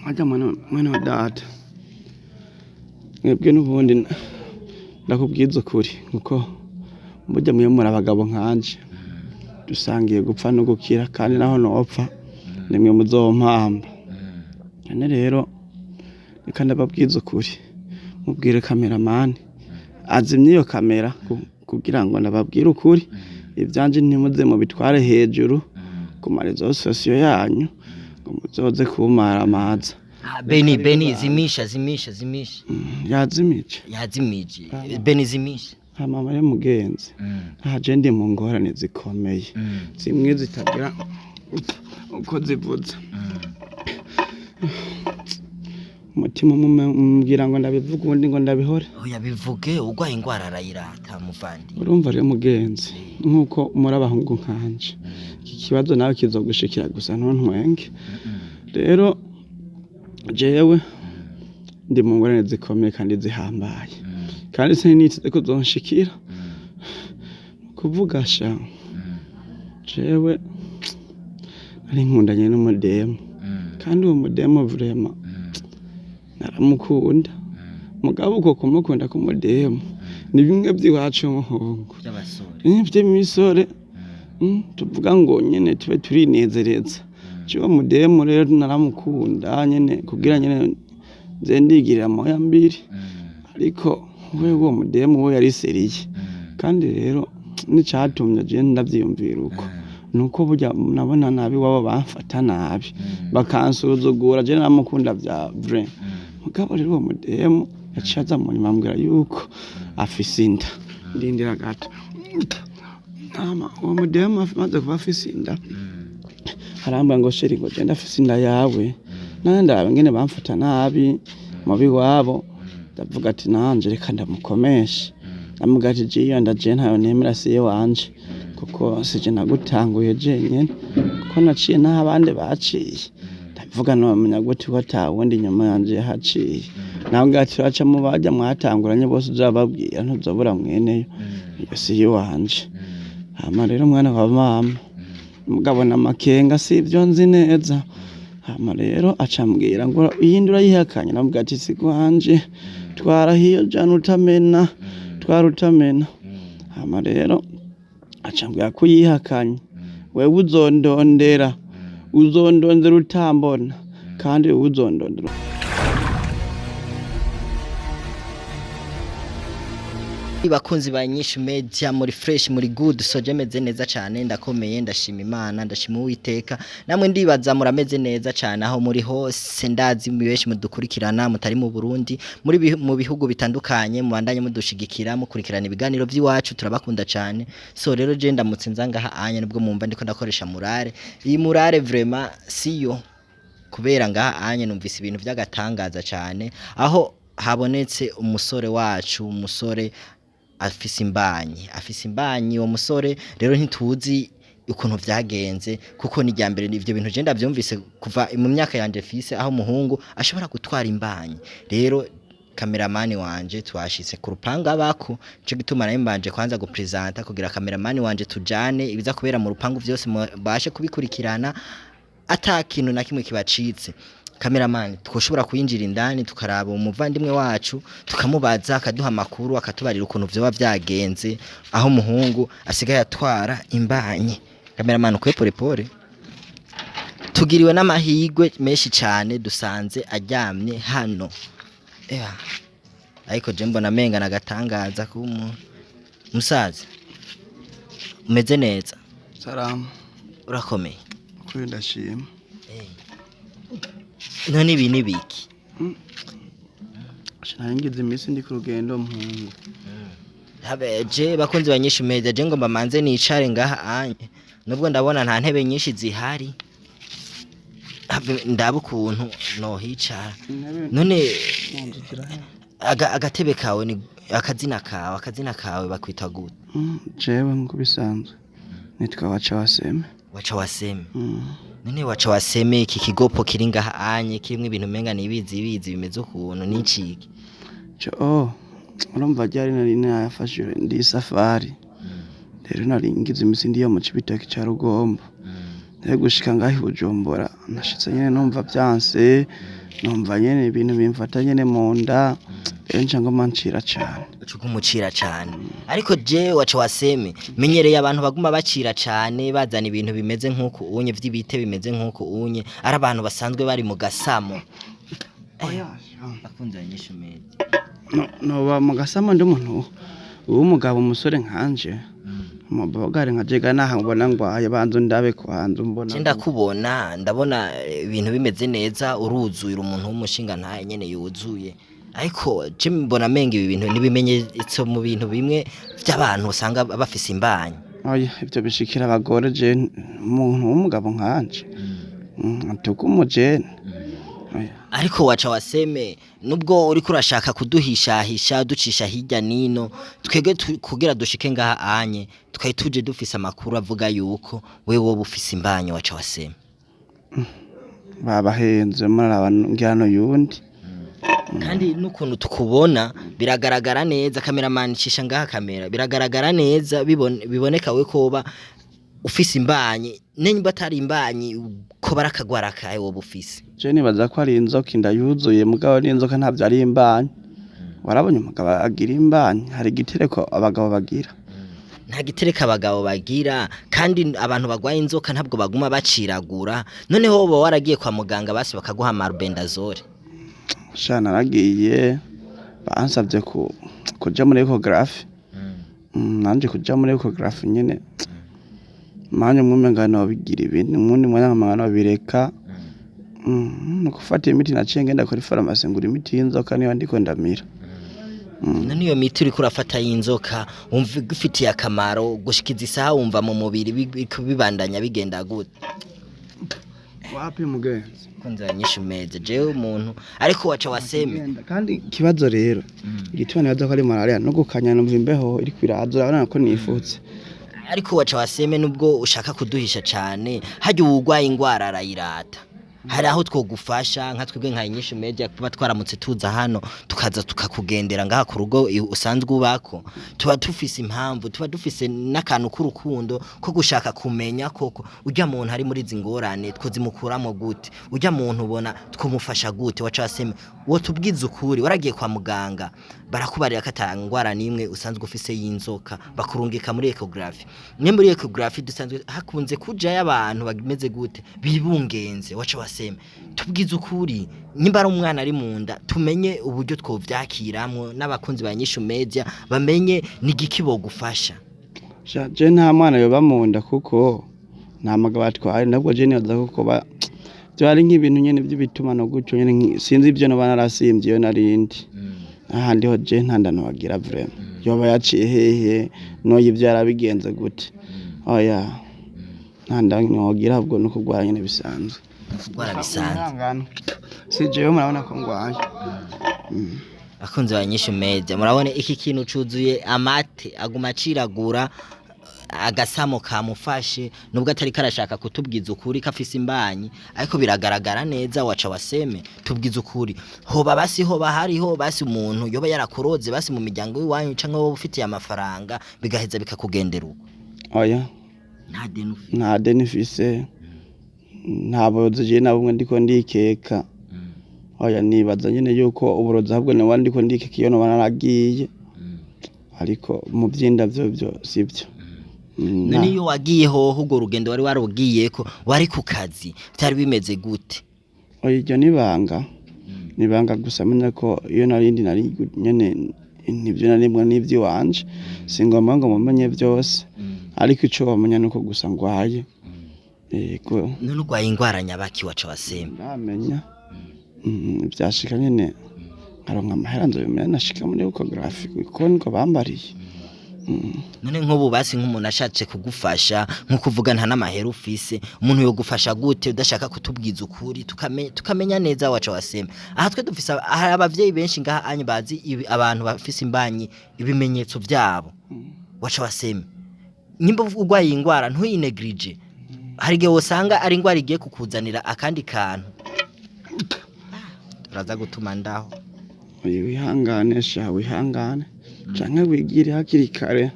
Harya mwene wa data, mwebwe n'ubundi ndakubwiza ukuri kuko burya mwe muri abagabo nkanje, dusangiye gupfa no gukira kandi naho nopfa nimwe muzompamba. None rero reka ndababwize ukuri, mubwire kameramani azimye iyo kamera kugira ngo ndababwire ukuri, ivyanje ntimuze mubitware hejuru ku ma réseaux sociaux yanyu ngo muzoze kumaramaza. Ah, Beni, Beni, zimisha, zimisha, zimisha. Yazimije. Yazimije. Beni, zimisha. Hama rero mugenzi, aha je ndi mu ngorane zikomeye, zimwe zitagira uko zivuze. Umutima umwe umbwira ngo ndabivuge, uwundi ngo ndabihore. Oya, bivuge, urwaye ingwara arayirata, muvandi. Urumva rero mugenzi, nk'uko muri abahungu nkanje, iki kibazo nawe kizogushikira, gusa ntuntwenge. Rero jewe ndi mu ngorane zikomeye kandi zihambaye, kandi siniteze ko zonshikira. Kuvuga sha, jewe nari nkundanye n'umudemu, kandi uwo mudemu vraiment naramukunda. Mugabo uko kumukunda k'umudemu ni bimwe vy'iwacu muhungu. By'abasore. Vy'imisore, tuvuga ngo nyene tube turinezereza. Jewe mudemu rero naramukunda nyene kugira nyene nze ndigirira moya mbiri, ariko wewe uwo mudemu we yari sérieux. Kandi rero n'icatumye jewe ndavyiyumvira uko, nuko burya nabona nabi iwabo bamfata nabi, bakansuzugura. Jewe naramukunda vya vrai. Mugabo rero uwo mudemu yaciye aza mu nyuma ambwira yuko afise inda. Ndindira gato. Hama uwo mudemu amaze kuba afise inda, arambwira ngo: "Chéri," ngo: "je ndafise inda yawe." Nanje ndaraba ingene bamfata nabi mu b'iwabo, ndavuga ati: "Nanje reka ndamukomeshe." Ndamubwira ati: "Je iyo nda je ntayo nemera, si iyiwanje, kuko sije nagutanguye jenyene, kuko naciye n'aho abandi baciye." Ndavuga: "Nomenya gute ko ata wundi inyuma yanje yahaciye?" Namubwira ati: "Uraca mu barya mwatanguranye bose, uzababwira, ntuzobura mweneyo, iyo si iyiwanje." Hama rero mwana wa mama, mugabo n'amakenga, sivyo nzi neza. Hama rero aca ambwira ngo: "Iyindi urayihakanye?" Namubwira ati: "Si gwanje, twara hiyo jana utamena, twara utamena." Hama rero aca ambwira ko uyihakanye: "Wewe uzondondera, uzondondera utambona, kandi wewe uzondondera." Bakunzi ba Nyinshi Media, muri fresh, muri good? So je meze neza cyane, ndakomeye, ndashima Imana, ndashima Uwiteka. Namwe ndibaza murameze neza cyane aho muri hose. Ndazi benshi mudukurikirana mutari mu Burundi, muri mu bihugu bitandukanye, mubandanye mudushigikira, mukurikirana ibiganiro by'iwacu, turabakunda cyane. So rero je ndamutse nza ngaha anya, nubwo mumva ndiko ndakoresha murare, iyi murare vraiment siyo, kubera ngaha anye numvise ibintu by'agatangaza cyane, aho habonetse umusore wacu, umusore afise imbanyi, afise imbanyi. Uwo musore rero ntituzi ukuntu vyagenze, kuko ni irya mbere ivyo bintu je ndavyumvise kuva mu myaka yanje fise, aho umuhungu ashobora gutwara imbanyi. Rero kameramani wanje, twashitse ku rupangu abako, nico gituma nari mbanje kwanza gupresenta kugira kameramani wanje tujane, ibiza kubera mu rupangu vyose mubashe kubikurikirana ata kintu na kimwe kibacitse. Kameramani, twoshobora kwinjira indani tukaraba umuvandimwe wacu, tukamubaza, akaduha amakuru, akatubarira ukuntu vyoba vyagenze, aho umuhungu asigaye atwara imbanyi. Kameramani, ukwe pole pole. Tugiriwe n'amahirwe menshi cane, dusanze aryamye hano. Ea, ariko je mbona amenga nagatangaza kumu musaza umeze neza? Salamu. Urakomeye? Kuri ndashima. None ibi ni biki? Nari ngize iminsi ndi ku rugendo, mpungu. Habe je bakunzi ba Nyinshi Media, je ngomba manze nicare ngaha anye, nubwo ndabona nta ntebe nyinshi zihari. Habe ndaba ukuntu nohicara. Intebe none mu nzu zirahari. Agatebe kawe ni akazina kawe, akazina kawe bakwita gute? Jewe nkuko bisanzwe nitwa Waca Waseme. Waca Waseme. None Waca Waseme, iki kigopo kiri ngaha anye kirimwo ibintu umenga nibizi ibizi bimeze ukuntu niciki? Co oh, urumva ryari nari nayafashe ndi safari, rero nari ngize iminsi ndiyo mu Cibitoke ca Rugombo. Rero gushika ngaho i Bujumbura nashitse nyene numva vyanse, numva nyene ibintu bimfata nyene mu nda, rero nca nguma ncira cane. Umucira cane. Ariko je waca waseme menyereye abantu baguma bacira cane, bazana ibintu bimeze nk'uku unye vy'ibite bimeze nk'uku unye, ari abantu basanzwe bari mu gasamo. Bakunze abanyeshu meza. Noba mu gasamo ndi umuntu w'umugabo, umusore nkanje, umubogare nka jega naha mbona ngwaye, banza undabe kwanza umbona. Je ndakubona, ndabona ibintu bimeze neza, uruzuye, uri umuntu w'umushinga ntaye nyene yuzuye. Ariko je mbona menga ibi bintu n'ibimenyetso mu bintu bimwe vy'abantu usanga bafise imbanyi. Oya, ivyo bishikira abagore, je umuntu w'umugabo nkanje ntuka umujene. Oya. Ariko waca waseme nubwo uriko urashaka kuduhishahisha ducisha hirya nino, twebwe kugira dushike ngaha anye twari tuje dufise amakuru avuga yuko wewe woba ufise imbanyi, waca waseme. Babahenze, muraraba ngira n'uyundi. Kandi n'ukuntu tukubona biragaragara neza, kameramani cisha ngaha kamera, biragaragara neza, biboneka we koba ufise imbanyi, nimba atari imbanyi ko barakagwara kawe woba ufise. Je nibaza ko ari inzoka, inda yuzuye, mugabo n'inzoka ntavyo ari imbanyi. Warabonye umugabo agira imbanyi? Hari igitereko abagabo bagira? Nta gitereko abagabo bagira, kandi abantu bagwaye inzoka ntabwo baguma baciragura. Noneho woba waragiye kwa muganga basi bakaguha marubendazole? Sha, naragiye, bansavye kuja muri ecographe. Nanje kuja muri ecographe nyene mwanya umwe umenga nobigira ibindi, uwundi mwanya nkamenga nobireka. Ni gufata imiti, naciye ngenda kuri farumasi ngura imiti y'inzoka, niyo ndiko ndamira. None iyo miti uriko urafata y'inzoka wumva igufitiye akamaro gushikiza isaha, wumva mu mubiri bibandanya bigenda gute? Wapi mugenzi. Kunza nyishu meze jewe umuntu ariko waca waseme. Genda. Kandi ikibazo rero igituma nibaza ko ari malaria no gukanya, numva imbeho iriko iraza, urabona ko nifutse. Ariko waca waseme nubwo ushaka kuduhisha cane, harya uwurwaye ingwara arayirata. Hari aho twogufasha nka twebwe nka Inyishu Media, kuba twaramutse tuza hano tukaza tukakugendera ngaha ku rugo usanzwe ubako, tuba dufise impamvu, tuba dufise n'akantu k'urukundo ko gushaka kumenya koko urya muntu ari muri izi ngorane twozimukuramo gute, urya muntu ubona twomufasha gute. Waca waseme wotubwiza ukuri, waragiye kwa muganga barakubarira ko ata ngwara n'imwe usanzwe ufise y'inzoka, bakurungika muri ecography. Mwe muri ecography dusanzwe hakunze kujayo abantu bameze gute bibungenze. Waca waseme tubwize ukuri, nimba ari umwana ari mu nda tumenye uburyo twovyakiramwo, n'abakunzi ba Nyishu Media bamenye n'igiki bogufasha. Sha, je nta mwana yoba mu nda kuko nta mugabo atwaye, nabwo je nibaza ko ba vyari nk'ibintu nyene vy'ibitumano gutyo nyene, sinzi ivyo noba narasimvye iyo narindi. Ahandi ho je nta nda nobagira vraiment. Yoba yaciye hehe? Noyivyara bigenze gute? Oya, nta nda nogira, ahubwo no kurwara nyene bisanzwe. Kurwara bisanzwe. Mwihangane. Si jewe, murabona ko ngwaye. Abakunzi ba Nyishu Media, murabona iki kintu cuzuye amate, aguma aciragura, agasamo kamufashe nubwo atari karashaka kutubwiza ukuri ko afise imbanyi, ariko biragaragara neza. Waca waseme tubwiza ukuri, hoba basi hoba hariho basi umuntu yoba yarakuroze basi mu miryango y'iwanyu, canke wowe ufitiye amafaranga bigaheza bikakugendera uko? Oya. Nta deni ufise? Nta deni mfise, nta burozi je na bumwe ndiko ndikeka. Oya, nibaza nyene yuko uburozi ahubwo noba ndiko ndikeka iyo noba naragiye, ariko mu vy'inda vyovyo sivyo. None iyo wagiye hoho, urwo rugendo wari warugiyeko wari ku kazi, vyari bimeze gute? Oya, iryo nibanga, nibanga gusa menya ko iyo narindi nari nyene nivyo narimwe n'ivy'iwanje, si ngombwa ngo mumenye vyose, ariko ico womenya nuko gusa ngwaye, yego. None urwaye ingwara nyabaki, waca waseme? Ndamenya vyashika nyene nkaronka amahera nzobimenya nashika muri ecography, kuko niko bambariye. None nk'ubu basi nk'umuntu ashatse kugufasha, nko kuvuga nta n'amahera ufise, umuntu yogufasha gute udashaka kutubwiza ukuri, tukamenya neza? Waca waseme aha twe dufise hari abavyeyi benshi ngaha anye bazi abantu bafise imbanyi ibimenyetso vyabo. Waca waseme nimba urwaye iyi ngwara ntuyinegrije, hari igihe wosanga ari ingwara igiye kukuzanira akandi kantu uraza gutuma ndaho. Oya, wihangane sha, wihangane canke wigire hakiri kare,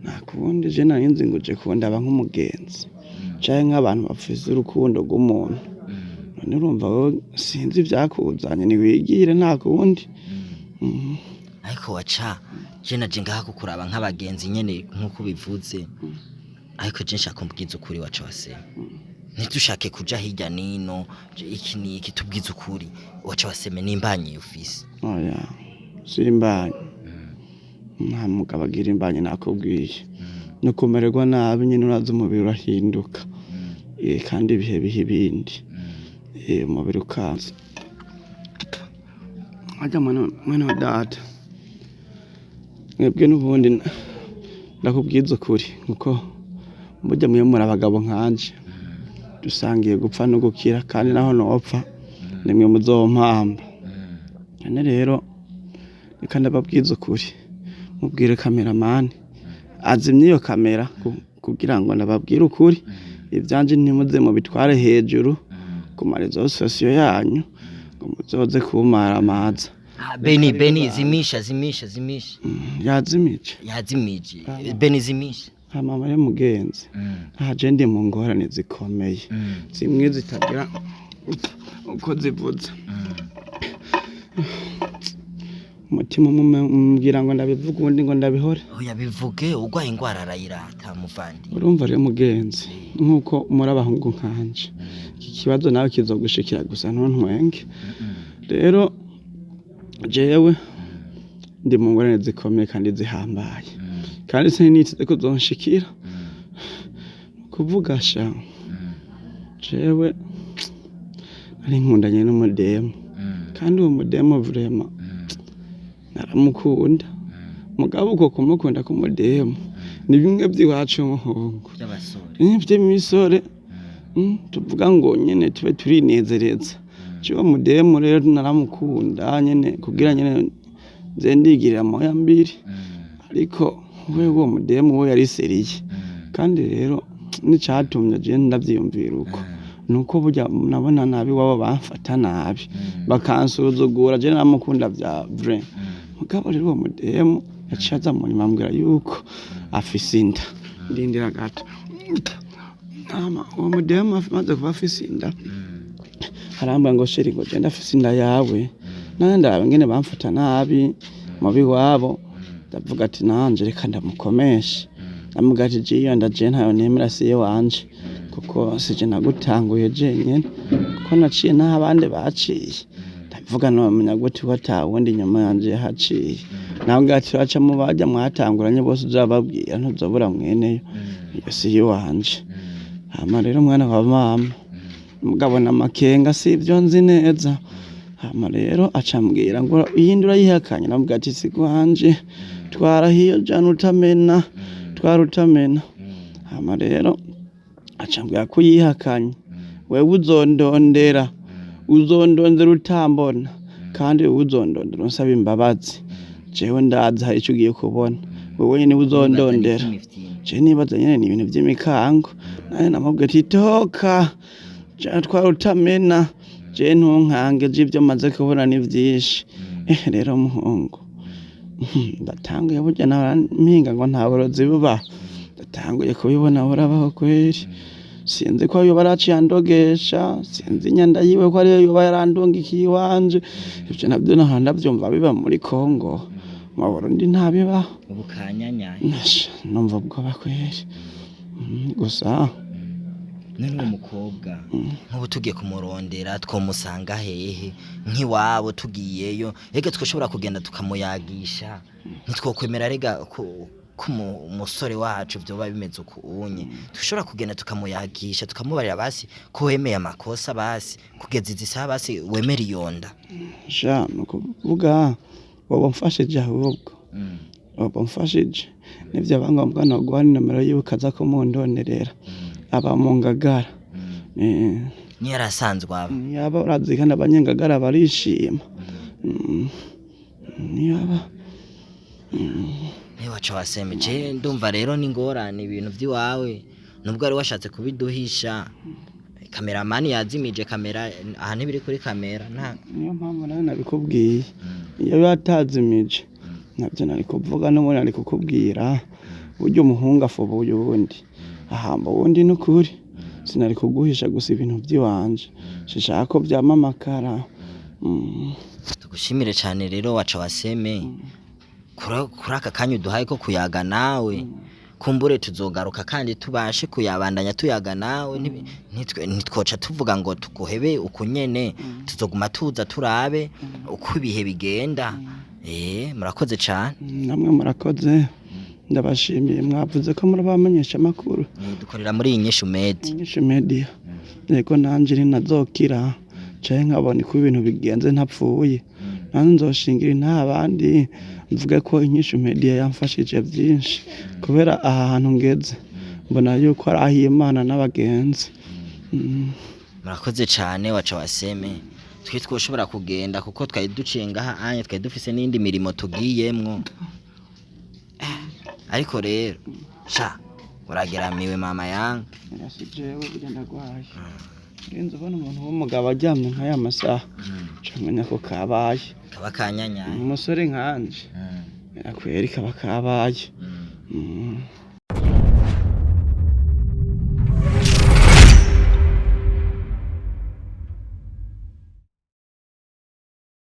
nta kundi. Je nari nzi ngo uje kundaba nk'umugenzi. Canke nk'abantu bafise urukundo rw'umuntu. None urumva wewe sinzi ivyakuzanye, niwigire nta kundi. Ariko waca je naje ngaha kukuraba nk'abagenzi nyene nk'uko ubivuze, ariko je nshaka kumbwiza ukuri waca wasema, ntidushake kuja hirya nino, iki niki, tubwize ukuri waca waseme nimbanyi ufise. Oya, simbanyi. Nta mugabo agira imbanyi, nakubwiye. No kumererwa nabi nyene, urazi umubiri urahinduka. Kandi ibihe biha ibindi. Umubiri ukaza. Harya mwene wa data, mwebwe n'ubundi ndakubwiza ukuri, kuko burya mwe muri abagabo nkanje, dusangiye gupfa no gukira, kandi naho nopfa nimwe muzompamba. None rero reka ndababwiza ukuri, mubwire kameramani azimye iyo kamera kugira ngo ndababwire ukuri. Ivyanje ntimuze mubitware hejuru ku marezo sosiyo yanyu ngo muzoze kumaramaza. Ah, Beni, Beni, zimisha, zimisha, zimisha. Yazimije. Yazimije. Beni, zimisha. Hama muri mugenzi, aha je ndi mu ngorane zikomeye, zimwe zitagira uko zivuze. Umutima umwe umbwira ngo ndabivuga, uwundi ngo ndabihore. Oya, bivuge, urwaye ingwara arayirata, muvandi. Urumva rero mugenzi, nk'uko muri abahungu nkanje, iki kibazo nawe kizogushikira, gusa ntuntwenge. Rero jewe ndi mu ngorane zikomeye kandi zihambaye, kandi siniteze ko zonshikira. Kuvuga sha, jewe nari nkundanye n'umudemu, kandi uwo mudemu vraiment naramukunda. Mugabo uko kumukunda k'umudemu ni bimwe by'iwacu muhungu by'abasore vy'imisore. Tuvuga ngo nyene tube turinezereza. Jewe mudemu rero naramukunda nyene kugira nyene nze ndigirira moya mbiri, ariko wewe uwo mudemu we yari sérieux. Kandi rero n'icatumye je ndavyiyumvira uko, nuko burya nabona nabi iwabo bamfata nabi, bakansuzugura. Je naramukunda vya vrai. Mugabo rero uwo mudemu yaciye aza mu nyuma ambwira yuko afise inda. Ndindira gato. Hama uwo mudemu amaze kuba afise inda, arambwira ngo chéri, ngo je ndafise inda yawe. Nanje ndaraba ingene bamfata nabi mubi iwabo, ndavuga ati nanje reka ndamukomeshe. Ndamubwira ati je iyo nda je ntayo nemera, si iyiwanje, kuko sije nagutanguye jenyene, kuko naciye n'aho abandi baciye. Ndavuga nomenya gute ko ata wundi inyuma yanje yahaciye? Namubwira ati uraca mu barya mwatanguranye bose, uzababwira, ntuzobura mweneyo, iyo si iyiwanje. Hama rero mwana wa mama, mugabo n'amakenga sivyo nzi neza. Hama rero aca ambwira ngo iyindi urayihakanye. Namubwira ati si gwanje, twarahiyo jana utamena, twara utamena. Hama rero aca ambwira ko uyihakanye, wewe uzondondera, uzondondera utambona, kandi wewe uzondondera unsaba imbabazi. Jewe ndazi hari ico ugiye kubona, wewe nyene uzondondera. Je nibaza nyene ni ibintu vy'imikango. Nanje namubwira ati toka jana twara utamena, je ntunkange, je ivyo maze kubona ni vyinshi. Rero muhungu, ndatanguye burya nahora mpinga ngo nta burozi bubaho, ndatanguye kubibona burabaho kweri. Sinzi ko yoba yaraciye andogesha, sinzi inyanda yiwe ko ariyo yoba yarandungikiye iwanje. Ivyo navyo nahora ndavyumva biba muri Kongo, mu Burundi ntabibaho. Ubu kanyanya. Nasha, numva ubwoba kweri. Gusa None uwo mukobwa nk'ubu tugiye kumurondera twomusanga hehe? Nk'iwabo tugiyeyo rega twoshobora kugenda tukamuyagisha? Ntitwokwemera rega ko umusore wacu vyoba bimeze uku unye. Dushobora kugenda tukamuyagisha, tukamubarira basi ko wemeye amakosa, basi kugeza izi saha basi wemera iyo nda. Sha, ni ukuvuga woba umfashije, ahubwo woba umfashije, nivyaba ngombwa noguha inomero yiwe ukaza kumundonderera. Aba mu Ngagara. Niyo yari asanzwe aba. Niyaba urazi, kandi abanyengagara barishima. Niyaba. Niba waca waseme, je ndumva rero ni ingorane ibintu vy'iwawe, nubwo wari washatse kubiduhisha. Kameramani yazimije kamera, aha ntibiri kuri kamera nta. Niyo mpamvu nawe nabikubwiye. Iyo yatazimije nabyo nari kuvuga, n'ubundi nari kukubwira. Burya umuhungu afuba uwundi, ahamba uwundi, n'ukuri. Sinari kuguhisha gusa ibintu vy'iwanje, sinshaka ko vyama amakara. Tugushimire cane rero waca waseme kuri aka kanya uduhaye ko kuyaga nawe. Kumbure tuzogaruka kandi tubashe kuyabandanya tuyaga nawe. Ntitwoca tuvuga ngo tuguhebe uku nyene, tuzoguma tuza turabe uko ibihe bigenda. Murakoze cane. Namwe murakoze, ndabashimiye. Mwavuze ko muri abamenyesha amakuru? Dukorera muri iyi Nyishu Media. Inyishu Media, yego. Nanje ninazokira canke nkabona uko ibintu bigenze ntapfuye, nanje nzoshingira intahe abandi, mvuge ko Inyishu Media yamfashije vyinshi, kubera aha hantu ngeze mbona yuko ari ah'Imana n'abagenzi. Murakoze cane waca waseme. Twe twoshobora kugenda kuko twari duciye ngaha anye, twari dufise n'iyindi mirimo tugiyemwo. Ariko rero sha urageramiwe mama yanga. Si jewe, burya ndagwaye. Urinze ubona umuntu w'umugabo aryamye nk'aya masaha, uca umenya ko kabaye. Kaba kanyanyaye. Umusore nkanje, kweri kaba kabaye.